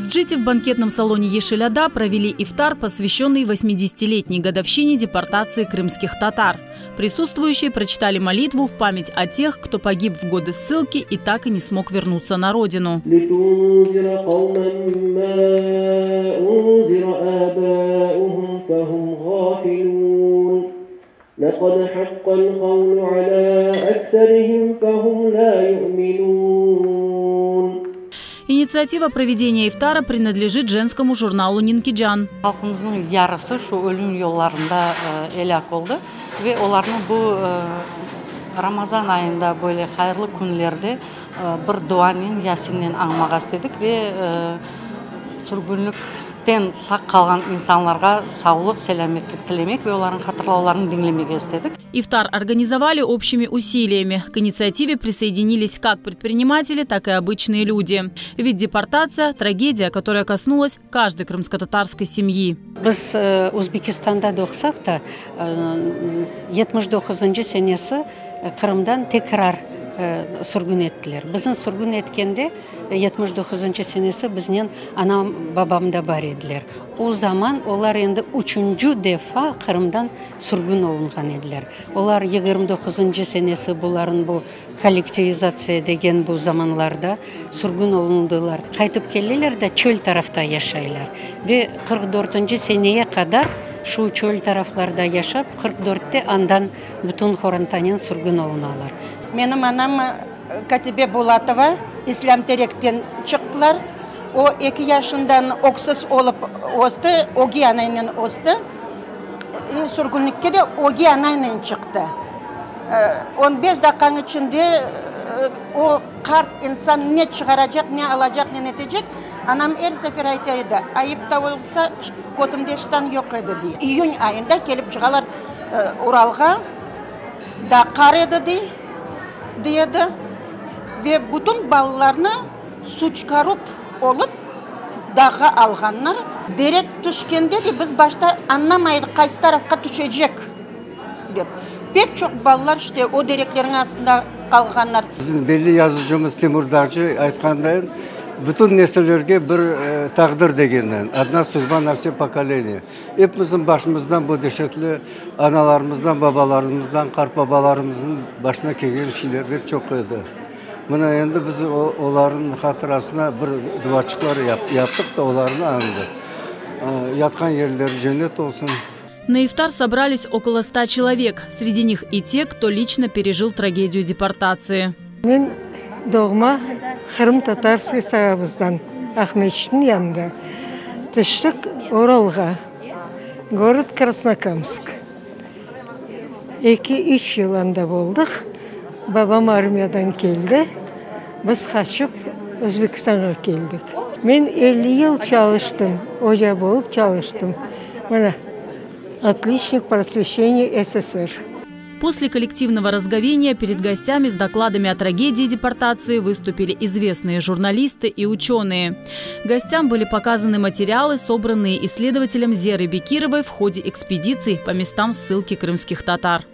Акмесджите в банкетном салоне «Ешиляда» провели ифтар, посвященный 80-летней годовщине депортации крымских татар. Присутствующие прочитали молитву в память о тех, кто погиб в годы ссылки и так и не смог вернуться на родину. لقد حق القول على أكثرهم فهم لا يؤمنون. Инициатива проведения ифтара принадлежит женскому журналу «Нинкиджан». Halqımıznıñ yarısı şu ölüm yollarında elâk oldı ve olarnı bu Ramazan ayında böyle hayırlı künlerde bir duanen, Yasinnen añmağa istedik ve sürgünlikten sağ qalğan insanlarğa savlıq, selâmetlik tilemek ve olarnıñ hatırlavlarını diñlemege istedik. Ифтар организовали общими усилиями. К инициативе присоединились как предприниматели, так и обычные люди. Ведь депортация – трагедия, которая коснулась каждой крымско-татарской семьи. Biz Özbekistanda doğsaq da, 79-ncı senesi Qırımdan tekrar sürgün ettiler. Bizni sürgün etkende, 79-ncı senesi biznen anam, babam da bar ediler. O zaman olar endi üçünci defa Qırımdan sürgün olunğan ediler. Olar 29-ncı senesi bularnıñ bu kollektivizatsiya degen bu zamanlarda sürgün olundılar. Qaytıp keleler de çöl tarafta yaşaylar. Ve 44-nci seneye qadar şu çöl taraflarda yaşap, 44-te andan bütün qorantanen sürgün olunalar. Menim anam Katibe Bulatova, İslâm Terekten çıqtılar. O, eki yaşından öksüz olıp östi, ögey anaynen östi. Sürgünlikke de ögey anaynen çıqtı. On beş daqqanıñ içinde o qart insan ne çıqaracaq, ne alacaq, ne netecek, anam er sefer ayta edi, ayıp da olsa, kötümde ştan yoq edi, dey. İyün ayında kelip çıqalar Uralğa, daa qar edi, dey, dey edi. Ve bütün balalarnı suçkarup olıp dağğa alğanlar. Derek tüşkende de biz başta añlamay edik, qaysı tarafqa tüşecek dep. Pek çoq balalar işte o dereklerniñ astında qalğanlar. Bizim belli yazıcımız Timur Dağcı aytqandayın, bütün nesillerge bir taqdir degenden, odna sudba na vse pokoleniya. Epimizniñ başımızdan bu deşetli analarımızdan, babalarımızdan, qartbabalarımıznıñ başına kelgen şeyler pek çoq edi. Mına endi biz olarnıñ hatırasına bir duaçıqlar yaptıq da olarnı añdıq. Yatqan yerleri cennet olsun. На ифтар собрались около 100 человек. Среди них и те, кто лично пережил трагедию депортации. Men doğma Qırım-Tatarskiy Sarabuzdan, Aqmescitniñ yanında. Tüştik Uralğa, gorod Krasnokamsk. Eki, üç yıl anda boldıq. Babam armiyadan keldi. Biz qaçıp Özbekistanğa keldik. Men 50 yıl çalıştım, oca bolıp çalıştım. Mına, отличник просвещения СССР. После коллективного разговения перед гостями с докладами о трагедии депортации выступили известные журналисты и ученые. Гостям были показаны материалы, собранные исследователем Зерой Бекировой в ходе экспедиций по местам ссылки крымских татар.